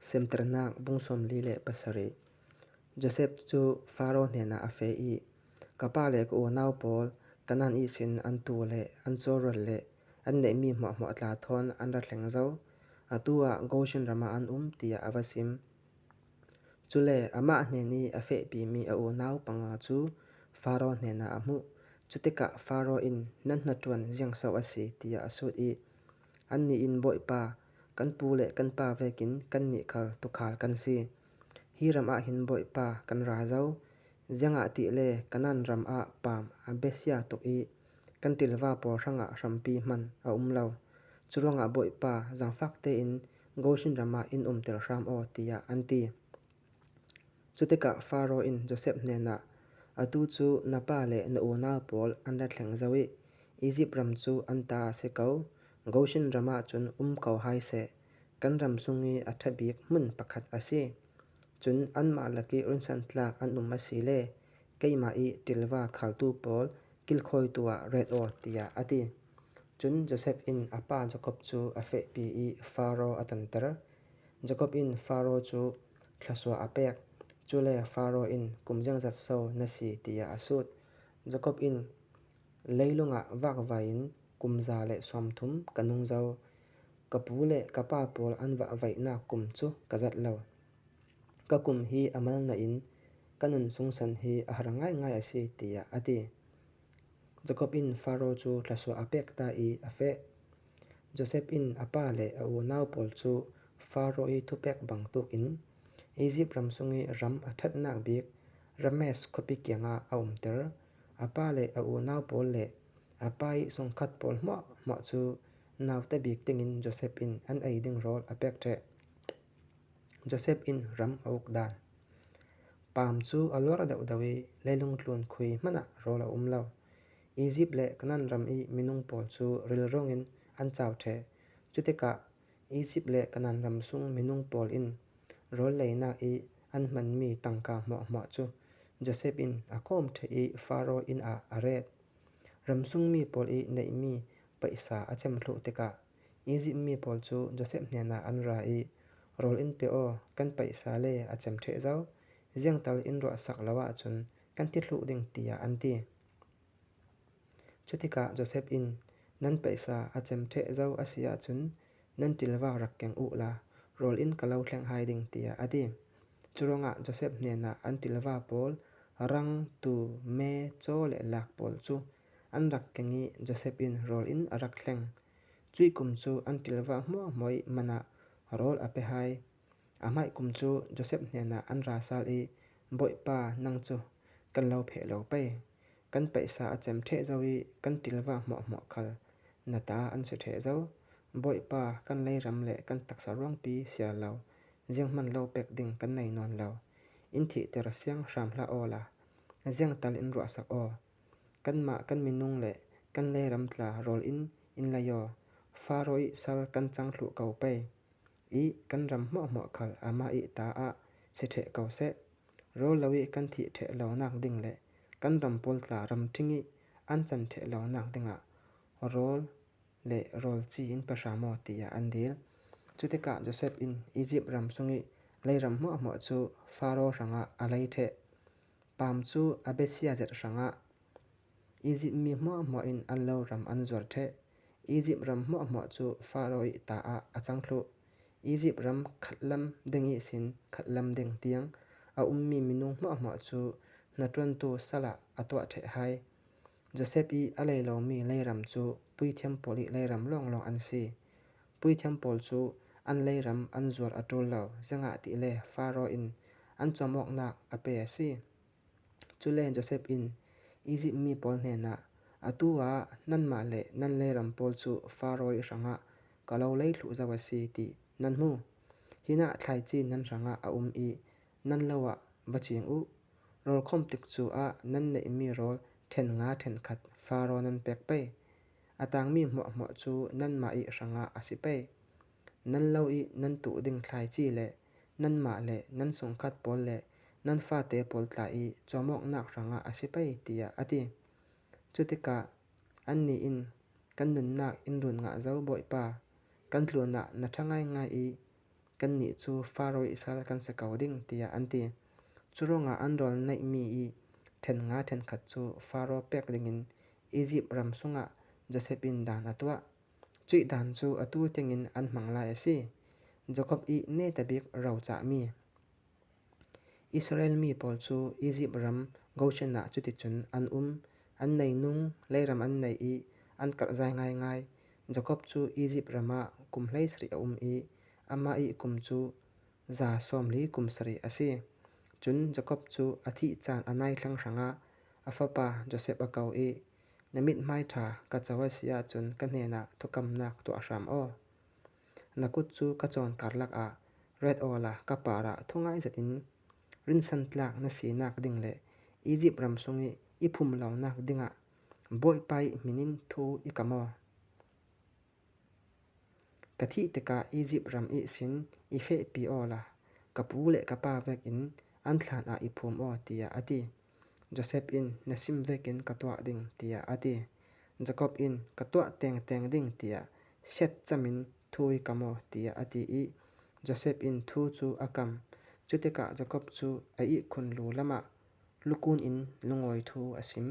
Semternak bung 47. Josef cu Faro hnenah a feh i, “Ka pa le ka unau pawl Kanaan ihsin an tuu le an cawrual le an neihmi hmuahhmuah tla thawn an ra thleng zau. Atu ah Goshen ram ah an um,” tiah a va sim. Cule amah hnen i a fehpimi a unau panga cu Faro hnenah a hmuh. Cutikah Faro in, “Nan hnaṭuan ziangso a si?” tiah a sut i annih in, “Bawipa, kan pu le kan pa vekin kannih khal tuukhal kan si. Hi ram ah hin Bawipa kan ra zau. Ziangah le Kanaan ram ah paam a biasia tuk i kan ṭilva pawl hrangah hrampi hmanh a um lo. Curuangah Bawipa, zaangfak tein Goshen ram ah in umter hram aw,” tiah an ti. Cutikah Faro in Josef hnenah, “Atu cu na pa le na unau pawl an ra thleng zau i Izipt ram cu an ta a si ko. Goshen ram ah cun um ko hai seh. Kan ram chung i a ṭha bik hmun pakhat a si. Cun anmah lak i rinsantlak an um a si le keimah i ṭilva khaltu pawl kilkhawitu ah ret aw,” tiah a ti. Cun Josef in a pa Jakob cu a fehpi i Faro a tonter. Jakob in Faro cu thluachuah a pek. Cule Faro in kum zeizat so na si tiah a sut. Jakob in leilung ah vakvai in kum 130 ka nung zau. Ka pu le ka pa pawl an vahvaihnak kum cu ka zat lo. Ka kum hi a mal nain ka nun sungsan hi a har ngaingai a si, tiah a ti. Jakob in Faro cu thluachuah a pek ta i a feh. Josef in a pa le a unau pawl cu Faro i thupek bantukin Izipt ram chung i ram a ṭhatnak bik Rames khuapi kiangah a umter. A pa le a unau pawl le a pa i sungkhat pawl hmuahhmuah cu naute bik dingin Josef in an ei ding rawl a pek ṭheh. Josef in ram a uk dan. Paam cu a luar deuhdeuh i leilung tlun khui hmanh ah rawl a um lo. Izipt le Kanaan ram i minung pawl cu rilruang in an cau ṭheh. Cutikah Izipt le Kanaan ram chung minung pawl in rawl leinak i an hmanmi tangka hmuahhmuah cu Josef in a khawm ṭheh i Faro inn ah a ret. Ramchungmi pawl i neihmi paihsa a cemhluh tikah Izipt mi pawl cu Josef hnenah an ra i, “Rawl in pe aw, kan paihsa le a cem ṭheh zau. Ziangtal in ruahsak lo ahcun kan thi thluh ding,” tiah an ti. Cutikah Josef in, “Nan paihsa a cem ṭheh zau a si ahcun nan ṭilva rak keng u la rawl in ka lo thleng hai ding,” tiah a ti. Curuangah Josef hnenah an ṭilva pawl, rang, tuu, me, caw le lak pawl cu an rak keng i Josef in rawl in a rak thleng. Cuih kum cu an ṭilva hmuahhmuah i man ah rawl a pe hai. A hmai kum cu Josef hnenah an ra sal i, “Bawipa, nang cu kan lo pheh lo pei. Kan paihsa a cem ṭheh zau i kan ṭilva hmuahhmuah khal na ta an si ṭheh zau. Bawipa, kan leiram le kan taksa ruangpi siar lo, zianghmanh lo pek ding kan nei nawn lo. In thihter siang hram hlah aw la, ziang tal in ruahsak aw. Kanmah kan minung le kan leiram tla rawl in in lei aw, Faro i sal kan cang thluh ko pei. I kan ram hmuahhmuah khal amah i ta ah si ṭheh ko seh. Rawl lo i kan thih ṭheh lonak ding le kan ram pawl tla ram ṭhing i an can ṭheh lonak dingah rawl le rawl ci in pe hram aw tiah an dil. Cutikah Josef in Izipt ram chung i leiram hmuahhmuah cu Faro hrangah a lei ṭheh. Paam cu a biasia zet hrangah Izipt mi hmuahhmuah in an lo ram an zuar ṭheh. Izipt ram hmuahhmuah cu Faro i ta ah a cang thluh. Izipt ram khatlam ding ihsin khatlam ding tiang a ummi minung hmuahhmuah cu hnaṭuantu sal ah a tuah ṭheh hai. Josef i a lei lomi leiram cu puithiam pawl i leiram lawnglawng an si. Puithiam pawl cu an leiram an zuar a ṭul lo, zeingah ti le Faro in an cawm awknak a pe a si. Cule Josef in Izipt mi pawl hnenah, “Atu ah nanmah le nan leiram pawl cu Faro i hrangah ka lo lei thluh zau a si ti nan hmu. Hinah thlaici nan hrangah a um i nan lo ah va cing u. Rawlkhawm tik cu ah nan neihmi rawl ṭhen nga ṭhen khat Faro nan pek pei. A tangmi hmuahhmuah cu nanmah i hrangah a si pei. Nan lo i nan tuh ding thlaici le nanmah le nan sungkhat pawl le nan fate pawl tla i cawmawknak hrangah a si pei, tiah a ti. Cutikah annih in, Kan nunnak in run ngah zau, Bawipa, kan tlun ah na ṭha ngaingai i. Kannih cu Faro i sal kan si ko ding, tiah an ti. Curuangah an rawl neihmi i ṭhen nga ṭhen khat cu Faro pek dingin Izipt ram chungah Josef in dan a tuah. Cuih dan cu atu tiangin an hmang lai a si. Jakob i neta bik ro cahmi. Israel mi pawl cu Izipt ram Goshen ah cuticun an um. An neinung, leiram an nei i an karhzai ngaingai. Jakob cu Izipt ram ah kum 17 a um i amah i kum cu 147 a si. Cun Jakob cu a thih caan a nai thlang ah a fapa Josef a ko i, Na mithmai ṭha ka co a si ahcun ka hnenah thukamnak tuah hram aw. Na kut cu ka cawn karlak ah ret aw la ka par ah thu ngai zet in rinsantlak na sinak ding le Izipt ram sung i i phum lonak dingah Bawipa i min in thu i kam aw. Ka thih tikah Izipt ram i sin i fehpi aw la ka pu le ka pa vekin an thlan ah i phum aw tiah a ti. Josef in na sim vekin ka tuah ding tiah a ti. Jakob in ka tuah tengteng ding tiah siatcam in thu i kam aw tiah a ti i Josef in thu cu a kam. Cutikah Jakob cu a ihkhun lu lam ah lukun in lungawi thu a sim.